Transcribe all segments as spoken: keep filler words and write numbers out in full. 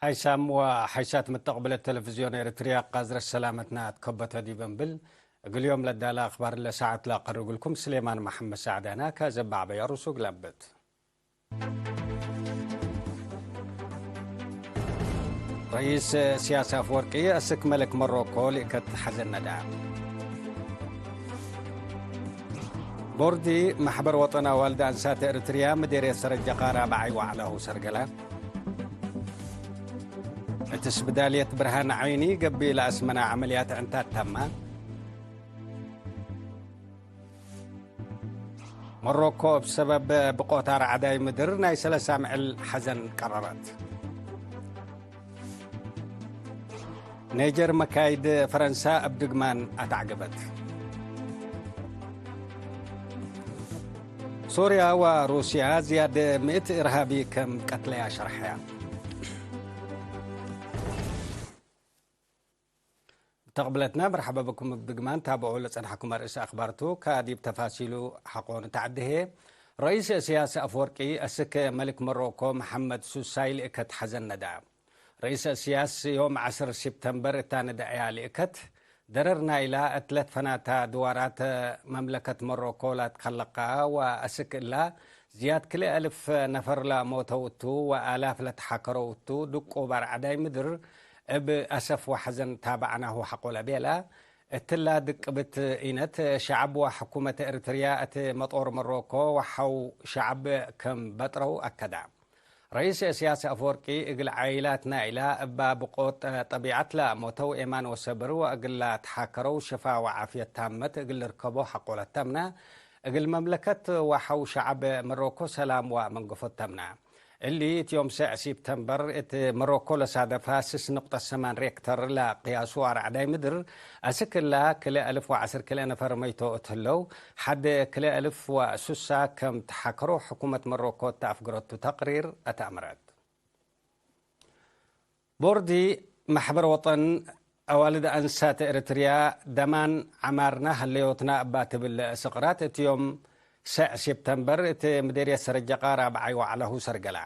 ሓይሳም ወሓይሳት መተቅብለት ቴሌቪዝዮን ኤረትርያ፣ ቃዝረት ሰላመትና ትከበተ ዲብ እንብል፣ እግል ዮም ለዳለ አክባር ለሰዓት ለአቀርብልኩም ስሌማን መሐመድ ሳዕዳና። ከዘባዕበ የሩሱ ግላበት። ረኢስ እስያስ አፍወርቂ አስክ መልክ መሮኮ ልእከት ሐዘን ነዳ። ቦርዲ መሕበር ወጠን አዋልድ አንሳት ኤርትርያ ምዴርየት ሰረጀቃ ራብዓይ ወዐላሁ ሰርገላ። እት ስብዳልየት ብርሃን ዓይኒ ገቢእ ለአስመና ዐመልያት ዕንታት ተማ። ሞሮኮ እብ ሰበብ ብቆታ ረዐዳይ ምድር ናይ ሰለሳ ምዕል ሐዘን ቀረረት። ኔጀር መካይድ ፈረንሳ እብ ድግማን አትዐገበት። ሶርያ ወሩስያ ዝያድ ምእት እርሃቢ ከም ቀትለያ ሸርሐያ። ተቅብለትና መርሐበ ብኩም እብ ድግማን ታብዑ ለጸንሐኩም አርእስ አክባር ቱ። ከዲብ ተፋሲሉ ሐቆ ንተዐዴ ህዬ፣ ረኢስ እስያስ አፍወርቂ አስክ መልክ መሮኮ መሐመድ ሱሳይ ልእከት ሐዘን ነዳ። ረኢስ እስያስ ዮም ዐስር ሲፕተምበር እታ ንደአያ ልእከት ደረር ናይላ እት ለትፈናታ ድዋራት መምለከት መሮኮ ላትከለቃ ወአስክ እላ ዝያድ ክልኤ አልፍ ነፈር ለሞተው እቱ ወአላፍ ለተሓከረው እቱ ድቁብ አርዐዳይ ምድር እብ አሰፍ ወሐዘን ታበዕናሁ ሐቆለ ቤለ። እትላ ድቅብት ኢነት ሸዐብ ወሕኩመት ኤርትርያ እት መጦር መሮኮ ወሐው ሸዐብ ከም በጥረው አከዳ። ረኢስ እስያስ አፍወርቂ እግል ዓኢላት ናይላ እባ ብቆት ጠቢዐት ለሞተው ኤማን ወሰብር ወእግል ለትሓከረው ሽፋ ወዓፍየት ታመት እግል ልርከቦ ሐቆለት ተምነ። እግል መምለከት ወሐው ሸዐብ መሮኮ ሰላም ወመንገፎት ተምነ። እሊ እት ዮም ሰዕ ሲፕተምበር እት መሮኮ ለሳደፋ ስስ ንቁጠት ሰማን ሬክተር ለቅያሱ አርዐዳይ ምድር አስክ እላ ክልኤ አልፍ ወዐስር ክልኤ ነፈር መይቶ እት ህለው፣ ሐድ ክልኤ አልፍ ወሱሳ ከም ተሓከሮ ሕኩመት መሮኮ እተ አፍግረቱ ተቅሪር አተአምረት። ቦርዲ መሕበር ወጠን አዋልድ አንሳት ኤረትርያ ደማን ዐማርና ሀለዮትና እባ ትብል ስቅራት እት ዮም ሰዕ ሴፕተምበር እት ምዴርየት ሰረጀቃ ራብዓይ ወዐለሁ ሰርገላ።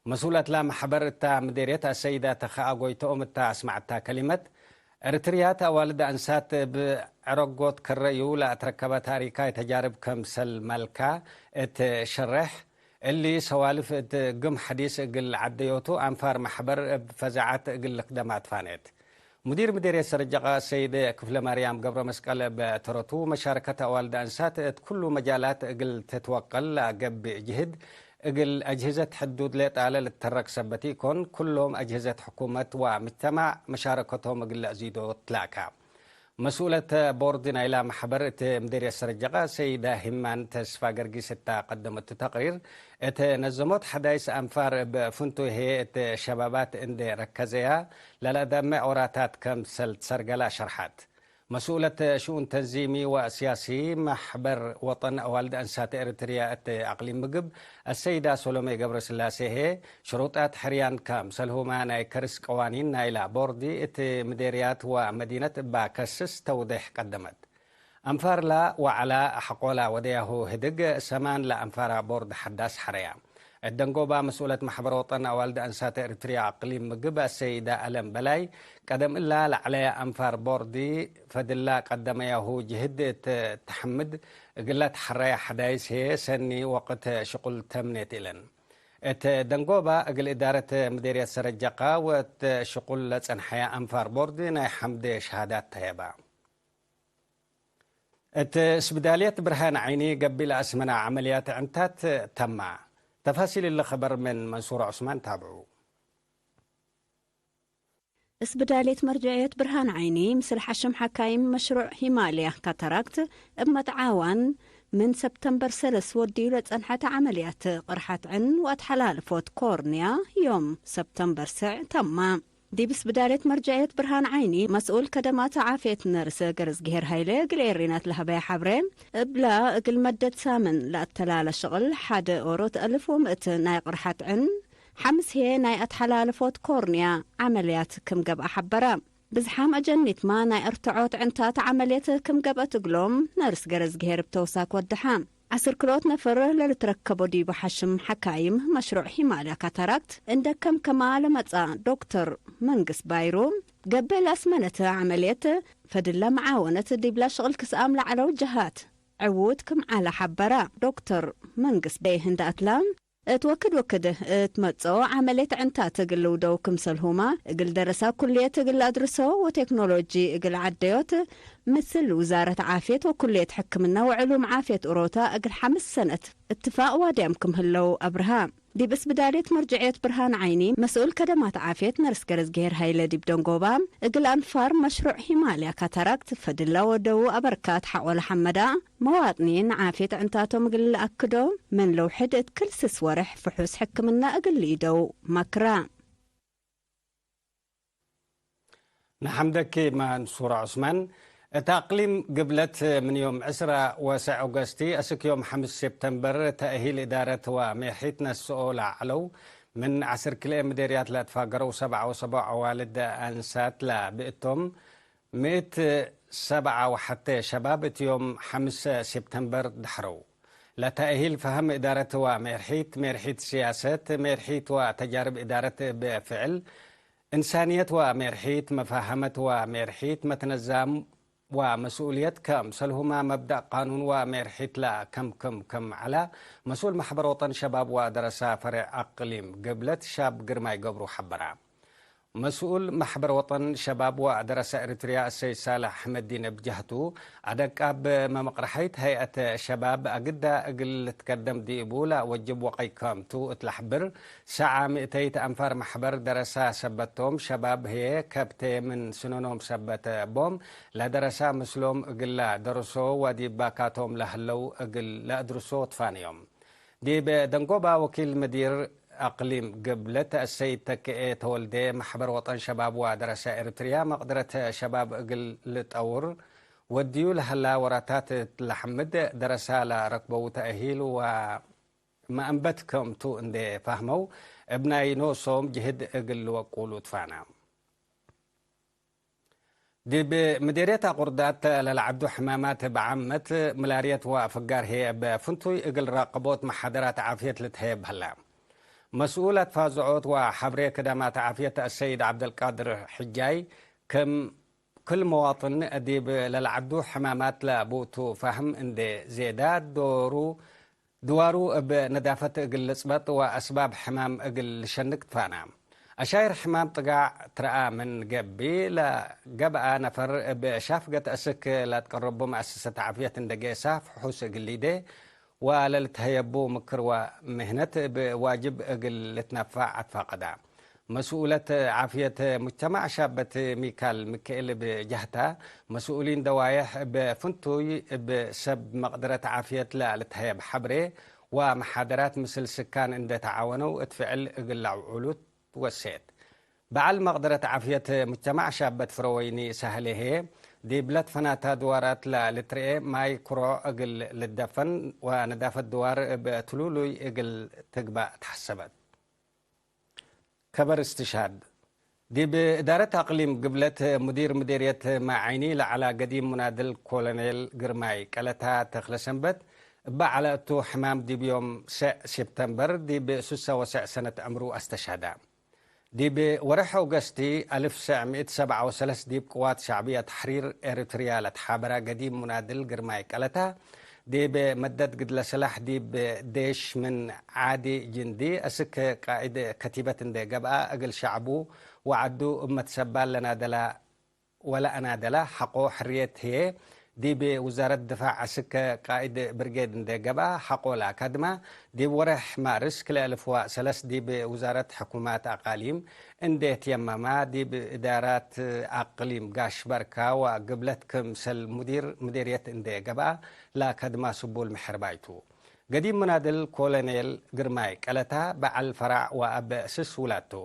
መስኡል እትላ መሕበር እታ ምዴርየት አሰይዳ ተኸአ ጎይተኦም እታ አስመዐታ ከሊመት፣ ኤረትርያት አዋልድ አንሳት እብ ዕረጎት ከረዩ ለአትረከበ ታሪካይ ተጃርብ ከምሰል መልካ እት ሸሬሕ፣ እሊ ሰዋልፍ እት ግም ሐዲስ እግል ዐደዮቱ አንፋር መሕበር እብ ፈዛዐት እግል ልክደም አትፋኔት። ሙዲር ምዴርየት ሰረጀቃ ሰይድ ክፍለማርያም ገብረመስቀል እብ ተረቱ፣ መሻረከት አዋልድ አንሳት እት ኩሉ መጃላት እግል ትትወቀል ለገብእ ጅህድ፣ እግል አጅህዘት ሕዱድ ሌጣለ ልትተረክ ሰበት ኢኮን፣ ኩሎም አጅህዘት ሕኩመት ወምጅተማዕ መሻረከቶም እግል ለአዚዶ ትላካ። መስኡለት ቦርድ ናይላ መሕበር እት ምዴርየት ሰረጀቃ ሰይዳ ሂማን ተስፋ ገርጊስ እታ ቀደመቱ ተቅሪር፣ እት ነዘሞት ሐዳይስ አንፋር እብ ፍንቱ ህዬ እት ሸባባት እንዴ ረከዘያ ለለአዳመዕ ወራታት ከምሰል ትሰርገላ ሸርሐት። መስኡለት ሽኡን ተንዚሚ ወስያሲ መሕበር ወጠን አዋልድ አንሳት ኤረትርያ እት አቅሊም ምግብ አሰይዳ ሶሎሜ ገብረስላሴ ህዬ፣ ሽሩጣት ሕርያን ከምሰልሁመ ናይ ከርስ ቀዋኒን ናይላ ቦርዲ እት ምዴርያት ወመዲነት እባ ከስስ ተውዴሕ ቀደመት። አንፋርላ ወዐላ ሐቆላ ወደያሁ ህድግ ሰማን ለአንፋራ ቦርድ ሐዳስ ሐረያ። እት ደንጎባ መስኡለት መሕበር ወጠን አዋልድ አንሳት ኤረትርያ አቅሊም ምግብ አሰይዳ አለም በላይ፣ ቀደም እላ ለዐለያ አንፋር ቦርዲ ፈድላ ቀደመያሁ ጅህድ እት ተሐምድ፣ እግለ ተሐረያ ሐዳይስ ህዬ ሰኒ ወቅት ሽቁል ተምኔት እለን። እት ደንጎባ እግል እዳረት ምዴርየት ሰረጀቃ ወእት ሽቁል ለጸንሐየ አንፋር ቦርድ ናይ ሐምድ ሸሃዳት ተሄባ። እት ስብዳልየት ብርሃን ዓይኒ ገቢእ ለአስመና ዐመልያት ዕንታት ተማ። ተፋሲል እሊ ኸበር ምን መንሱር ዑስማን ታብዑ። ስብዳልየት መርጀዕየት ብርሃን ዓይኒ ምስል ሐሽም ሐካይም መሽሩዕ ሂማልያ ካታራክት እብ መትዓዋን ምን ሰብተምበር ሰለስ ወድዩ ለጸንሐት ዐመልያት ቅርሐት ዕን ወአትሐላልፎት ኮርንያ ዮም ሰብተምበር ሰዕ ተማ። ዲብ ስብዳልየት መርጀዕየት ብርሃን ዓይኒ መስኡል ከደማት ዓፍየት ነርስ ገረዝግሄር ሀይለ እግል ኤሪናት ለሀበየ ሐብሬ፣ እብላ እግል መደት ሳምን ለአተላለ ሽቅል ሐድ ኦሮት አልፍ ወምእት ናይ ቅርሐት ዕን ሐምስ ህዬ ናይ አትሐላልፎት ኮርንያ ዐመልያት ክም ገብአ ሐበረ። ብዝሓም አጀኒትማ ናይ እርትዖት ዕንታት ዐመልየት ክም ገብአት እግሎም ነርስ ገረዝግሄር እብ ተውሳክ ወደሐ። ዐስር ክልኦት ነፈር ለልትረከቦ ዲቡ ሐሽም ሐካይም መሽሩዕ ሂማልያ ካታራክት እንደ ከምከማ ለመጽአ ዶክተር መንግስ ባይሩ፣ ገብእ ለአስመነተ ዐመልየት ፈድለ መዓወነት ዲብላ ሽቅል ክስአም ለዐለው ጀሃት ዕዉት ክም ዐለ ሐበረ። ዶክተር መንግስ በይህ እንደ አትላ፣ እት ወክድ ወክድ እት መጽኦ ዐመልየት ዕንታት እግል ልውደው ክምሰልሁመ፣ እግል ደረሳ ኩልየት እግል ለአድርሶ ወቴክኖሎጂ እግል ዐደዮት፣ ምስል ውዛረት ዓፍየት ወኩልየት ሕክምና ወዕሉም ዓፍየት ኡሮታ እግል ሐምስ ሰነት እትፋቅ ዋድያም ክም ህለው አብርሃ። ዲብ እስብዳልየት መርጅዕየት ብርሃን ዓይኒ መስኡል ከደማት ዓፍየት ነርስ ገረዝግሄር ሀይለ ዲብ ደንጎባ፣ እግል አንፋር መሽሩዕ ሂማልያ ካታራክት ፈድላ ወደዉ አበርካት ሐቆ ለሐመዳ፣ መዋጥኒን ዓፍየት ዕንታቶም እግል ለአክዶ፣ ምን ለውሕድ እት ክል ስስ ወርሕ ፍሑስ ሕክምና እግል ልኢደው መክራ። ነሐምደኪ መንሱር ዑስማን። እት አቅሊም ግብለት ምን ዮም ዕስራ ወሰዕ ኦገስቲ አስክ ዮም ሐምስ ሴፕተምበር ተእሂል እዳረት ወሜርሒት ነስኦ ለዐለው ምን ዐስር ክልኤ ምዴርያት ለአትፋገረው ሰብዓ ወሰቦዕ አዋልድ አንሳት ለብእቶም ምእት ሰብዓ ወሐቴ ሸባብ እት ዮም ሐምስ ሴፕተምበር ደሐረው። ለተእሂል ፈሀም እዳረት ወሜርሒት፣ ሜርሒት ስያሰት፣ ሜርሒት ወተጃርብ እዳረት እብ ፍዕል፣ እንሳንየት ወሜርሒት፣ መፋሀመት ወሜርሒት፣ መትነዛም ወመስኡልየት፣ ከምሰልሁመ መብዳእ ቃኑን ወሜርሒት ለከምክም ክም ዐለ፣ መስኡል መሕበር ወጠን ሸባብ ወደረሳ ፈሬዕ አቅሊም ግብለት ሻብ ግርማይ ገብሩ ሐበረ። መስኡል መሕበር ወጠን ሸባብ ወደረሰ ኤሪትርያ እሰይድ ሳልሕ አሕመዲን እብ ጀህቱ፣ አደቃብ መመቅረሐይት ሀይአት ሸባብ አግዳ እግል ልትከደም ዲቡ ለወጅብ ወቀይ ከምቱ እት ለሕብር፣ ሰዓ ምእተይት አንፋር መሕበር ደረሳ ሰበቶም፣ ሸባብ ህዬ ከብቴ ምን ስኖኖም ሰበት ቦም፣ ለደረሳ ምስሎም እግል ለደርሶ ወዲብ ባካቶም ለህለው እግል ለአድርሶ ትፋንዮም። ዲብ ደንጎባ ወኪል ምዲር አቅሊም ግብለት አሰይድ ተክኤ ተወልዴ፣ መሕበር ወጠን ሸባብ ወደረሰ ኤሪትርያ መቅድረት ሸባብ እግል ልጠውር ወድዩ ለሀላ ወራታት እት ለሐምድ፣ ደረሳ ለረክበው ተእሂል ወመአንበት ክምቱ እንዴ ፋህመው፣ እብ ናይ ኖሶም ጅህድ እግል ልወቁሉ ትፋና። ዲብ ምዴርየት አቁርዳት ለለዐዱ ሕማማት እብ ዓመት፣ ምላርየት ወፍጋር ህዬ እብ ፍንቱይ እግል ራቅቦት መሓደራት ዓፍየት ልትሀየብ ሀላ። መስኡል አትፋዝዖት ወሐብሬ ክዳማት ዓፍየት አሰይድ ዐብደልቃድር ሕጃይ፣ ክም ክል መዋጥን ዲብ ለለዐዱ ሕማማት ለቡቱ ፋህም እንዴ ዜዳ ዶሩ ድዋሩ እብ ነዳፈት እግል ልጽበጥ ወአስባብ ሕማም እግል ልሸንቅ ትፋና። አሻይር ሕማም ጥጋዕ ትረአ ምን ገብእ፣ ለገብአ ነፈር እብ ሻፍገት አስክ ለትቀረቡ መአሰሰት ዓፍየት እንደ ጌሳ ፍሑስ እግል ሊዴ ወለልትሀየቡ ምክር ወምህነት እብ ዋጅብ እግል ልትነፋዕ አትፋቀዳ። መስኡለት ዓፍየት ሙጅተማዕ ሻበት ሚካል ሚካኤል እብ ጀህታ፣ መስኡሊን ደዋየሕ እብ ፍንቱይ እብ ሰብ መቅደረት ዓፍየት ለልትሀየብ ሐብሬ ወመሓደራት ምስል ስካን እንዴ ተዓወነው እት ፍዕል እግል ለአውዕሉ ትወሴት። በዐል መቅደረት ዓፍየት ሙጅተማዕ ሻበት ፍረወይኒ ሳህሌ ህዬ፣ ዲብ ለትፈናተ ድዋራት ለልትርኤ ማይ ክሮዕ እግል ልትደፈን ወነዳፈት ድዋር እብ ትሉሉይ እግል ትግባእ ተሐሰበት። ከበር እስትሽሃድ። ዲብ እዳረት አቅሊም ግብለት ሙዲር ምዴርየት ማይ ዓይኒ ለዐላ ገዲም ሙናድል ኮሎኔል ግርማይ ቀለታ ተክለሰንበት፣ እበ ዐለ እቱ ሕማም ዲብ ዮም ሰዕ ሴፕተምበር ዲብ ሱሰ ወሰዕ ሰነት ዕምሩ አስተሽሀደ። ዲብ ወርሕ ኦገስቲ አልፍ ሰዕ ምእት ሰብዓ ወሰለስ ዲብ ቅዋት ሸዕብያ ተሕሪር ኤሪትርያ ለትሓበራ ገዲም ሙናድል ግርማይ ቀለታ፣ ዲብ መደት ግድለ ስላሕ ዲብ ዴሽ ምን ዓዲ ጅንዲ አስክ ቃእድ ከቲበት እንዴ ገብአ፣ እግል ሸዕቡ ወዐዱ እብ መትሰባል ለናደላ ወለአናደለ ሐቆ ሕርየት ህዬ፣ ዲብ ውዛረት ድፋዕ አስክ ቃእድ ብርጌድ እንዴ ገብአ፣ ሐቆ ለአካድማ፣ ዲብ ወርሕ ማርስ ክልኤ አልፍ ወሰለስ ዲብ ውዛረት ሕኩማት አቃሊም እንዴ ትየመማ፣ ዲብ እዳራት አቅሊም ጋሽ በርካ ወግብለት ክምሰል ሙዲር ምዴርየት እንዴ ገብአ፣ ለአካድማ ስቡል ምሕርባይ ቱ። ገዲም መናድል ኮሎኔል ግርማይ ቀለታ በዐል ፈራዕ ወአበ ስስ ውላድ ቱ።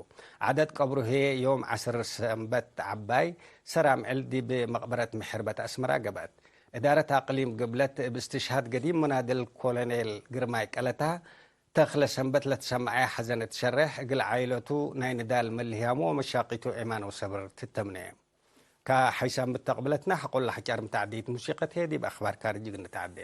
ዐደድ ቀብሩ ህዬ ዮም ዐስር ሰንበት ዐባይ ሰራምዕል ዲብ መቅበረት ምሕርበት አስመራ ገብአት። እዳረት አቅሊም ግብለት እብ እስትሽሃድ ገዲም መናድል ኮሎኔል ግርማይ ቀለታ ተክለ ሰንበት ለትሰመዐ ሐዘን እት ሸሬሕ፣ እግል ዓኢለቱ ናይ ንዳል መልህያሙ ወመሻቂቱ ኤማን ወሰብር ትተምኔ። ከሐይሳም ምተቅብለትና ሐቆለ ሐጫር ምተዓደይት ሙሲቀት ህዬ ዲብ አክባር ካርጅ እግል ንተዓዴ።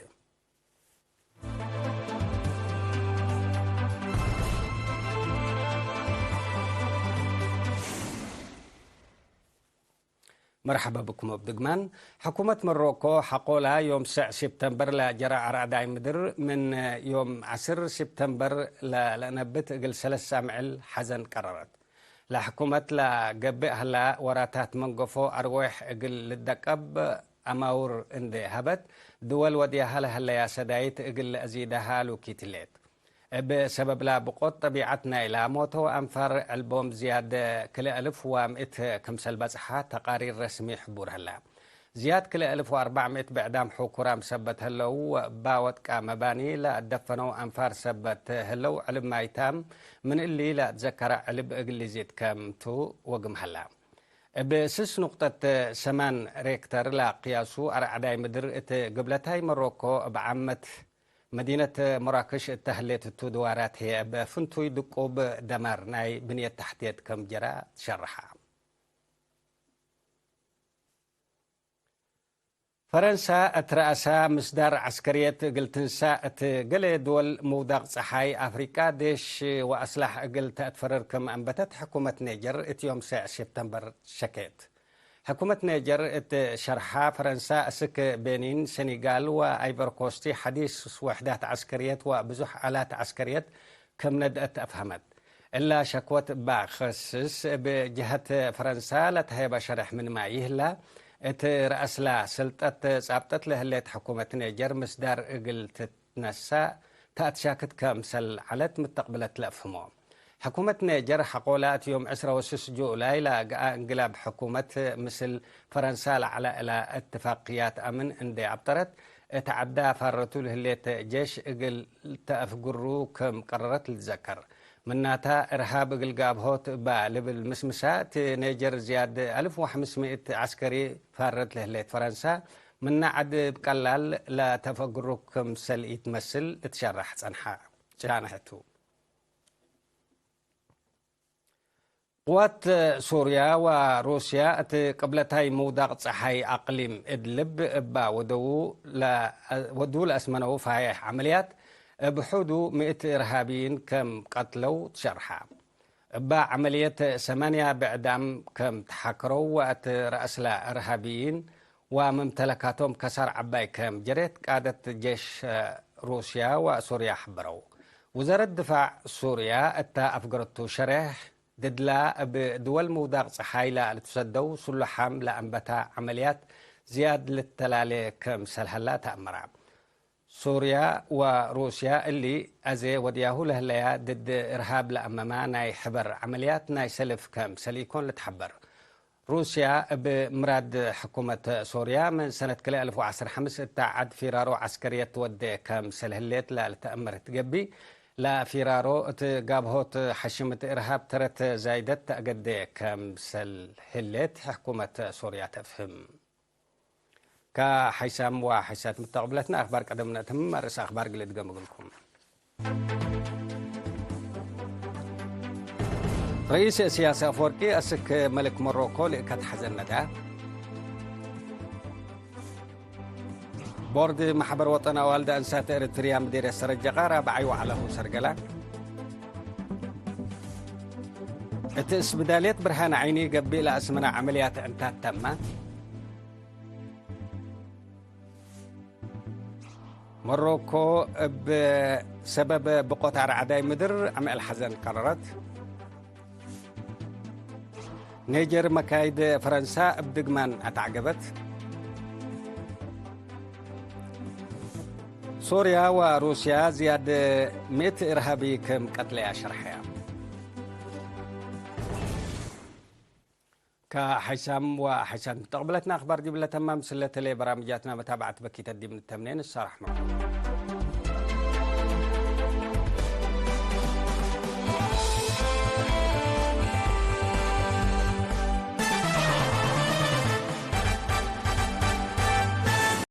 መርሐበ ብኩም እብ ድግማን። ሕኩመት መሮኮ ሐቆላ ዮም ሰዕ ሲፕተምበር ለጀረ አርዐዳይ ምድር ምን ዮም ዐስር ሲፕተምበር ለለአነብት እግል ሰለስ አምዕል ሐዘን ቀረረት። ለሕኩመት ለገብእ ሀላ ወራታት መንገፎ አርዌሕ እግል ልደቀብ አማውር እንዴ ሀበት፣ ድወል ወድያሀ ለሀለያ ሰዳይት እግል ለአዚዳሀ ሉኪት ህሌት። እብ ሰበብላ ብቆት ጠቢዐት ናይላ ሞተው አንፋር ዕልቦም ዝያድ ክልኤ አልፍ ወምእት ክምሰል በጽሐ ተቃሪር ረስሚ ሕቡር ሀላ። ዝያድ ክልኤ አልፍ ወአርበዕ ምእት ብዕዳም ሑኩራም ሰበት ህለው ወእባ ወጥቀ መባኒ ለአደፈነው አንፋር ሰበት ህለው ዕልብ ማይታም ምን እሊ ለአትዘከረ ዕልብ እግል ሊዚድ ከምቱ ወግም ሀላ። እብ ስስ ኑቅጠት ሰማን ሬክተር ለቅያሱ አርዐዳይ ምድር እት ግብለታይ መሮኮ እብ ዓመት መዲነት መራክሽ እተ ህሌት እቱ ድዋራት ህዬ እብ ፍንቱይ ድቁብ ደማር ናይ ብንየት ተሕትየት ከም ጀረ ትሸረሐ። ፈረንሳ እት ረአሳ ምስዳር ዐስከርየት እግል ትንሳእ እት ገሌ ድወል ምውዳቅ ጸሓይ አፍሪቃ ዴሽ ወአስላሕ እግል ተአትፈረር ክም አንበተት ሕኩመት ኔጀር እት ዮም ሰዕ ሴፕተምበር ሸኬት። ሕኩመት ኔጀር እት ሸርሓ፣ ፈረንሳ እስክ ቤኒን፣ ሴኒጋል ወአይቨርኮስቲ ሐዲስ ወሕዳት ዐስከርየት ወብዙሕ አላት ዐስከርየት ክም ነድአት አፍሀመት። እላ ሸክወት እባ ክስስ እብ ጀሀት ፈረንሳ ለተሀይበ ሸሬሕ ምንማ ይህላ፣ እት ረአስላ ስልጠት ጻብጠት ለህሌት ሕኩመት ኔጀር ምስዳር እግል ትትነሳእ ተአትሻክት ከምሰል ዐለት ምተቅብለት ለአፍህሞ። ሕኩመት ኔጀር ሐቆላ እት ዮም ዕስረ ወስስ ጁላይ ለገአ እንግላብ ሕኩመት ምስል ፈረንሳ ለዐለ እላ እትፋቅያት አምን እንዴ አብጠረት፣ እት ዐዳ ፋረቱ ለህሌት ጄሽ እግል ተአፍግሩ ክም ቀረረት ልትዘከር። ምናታ፣ እርሃብ እግል ጋብሆት እባ ልብል ምስምሳ፣ እት ኔጀር ዝያድ አልፍ ወሐምስ ምእት ዐስከሪ ፋረት ለህሌት ፈረንሳ፣ ምነ ዐድ እብ ቀላል ለተፈግሩ ክምሰል ኢትመስል ልትሸረሕ ጸንሐ። ጭራነሐቱ። ቅዋት ሱርያ ወሩስያ እት ቅብለታይ ምውዳቅ ጸሓይ አቅሊም እድልብ እባ ወደዉ ለ-፣ ወዱ ለአስመነዉ ፋዬሕ ዐመልያት እብ ሑዱ ምእት እርሃብይን ከም ቀትለው ትሸርሐ። እባ ዐመልየት ሰማንያ ብዕዳም ከም ተሓከረው ወእት ረአስለ እርሃብይን ወመምተለካቶም ከሳር ዐባይ ከም ጀሬት ቃደት ጄሽ ሩስያ ወሱርያ ሐበረው። ውዛረት ድፋዕ ሱርያ እተ አፍገረቱ ሸሬሕ ድድላ እብ ድወል ምውዳቅ ጸሓይ ለልትሰደው ስሉሓም ለአንበታ ዐመልያት ዝያድ ልተላሌ ክምሰል ሀላ ተአመረ። ሱርያ ወሩስያ እሊ አዜ ወድያሁ ለህለያ ድድ እርሃብ ለአመማ ናይ ሕበር ዐመልያት ናይ ሰልፍ ክምሰል ኢኮን ልትሐበር። ሩስያ እብ ምራድ ሕኩመት ሶርያ ምን ሰነት ክልኤ አልፍ ወዐስር ሐምስ እታ ዐድ ፊራሮ ዐስከርየት ትወዴ ከምሰል ህሌት ለልትአመር ትገብእ፣ ለፊራሮ እት ጋብሆት ሐሽምት እርሃብ ተረት ዛይደት ተአገዴ ከምሰል ህሌት ሕኩመት ሶርያ ተፍህም። ከሐይሳም ወሐይሳት ምተቅብለትነ አክባር ቀደም ነእትም፣ ርእስ አክባር ግል እድገም እግልኩም። ረኢስ እስያስ አፈወርቂ አስክ መልክ ሞሮኮ ልእከት ሐዘነተ። ቦርድ ማሕበር ወጠን አዋልድ አንሳት ኤረትርያ ምዴርየት ሰረጀቃ ራብዓይ ወዐለሁ ሰርገላ። እት እስብዳልየት ብርሃን ዓይኒ ገብእ ለአስመነ ዐመልያት ዕንታት ተመ። ሞሮኮ እብ ሰበብ ብቆት አርዓዳይ ምድር አምዕል ሐዘን ቀረረት። ኔጀር መካይድ ፈረንሳ እብ ድግማን አትዐገበት። ሶርያ ወሩስያ ዝያድ ምእት እርሃቢ ክም ቀትለያ ሸርሐያ። ከሐይሳም ወሐይሳት ምተቅብለትና አክባር ዲብለ ተማም ስለተሌ በራምጃትና መታብዐት በኪተ ዲብ ንተምኔ ንሰራሕመ።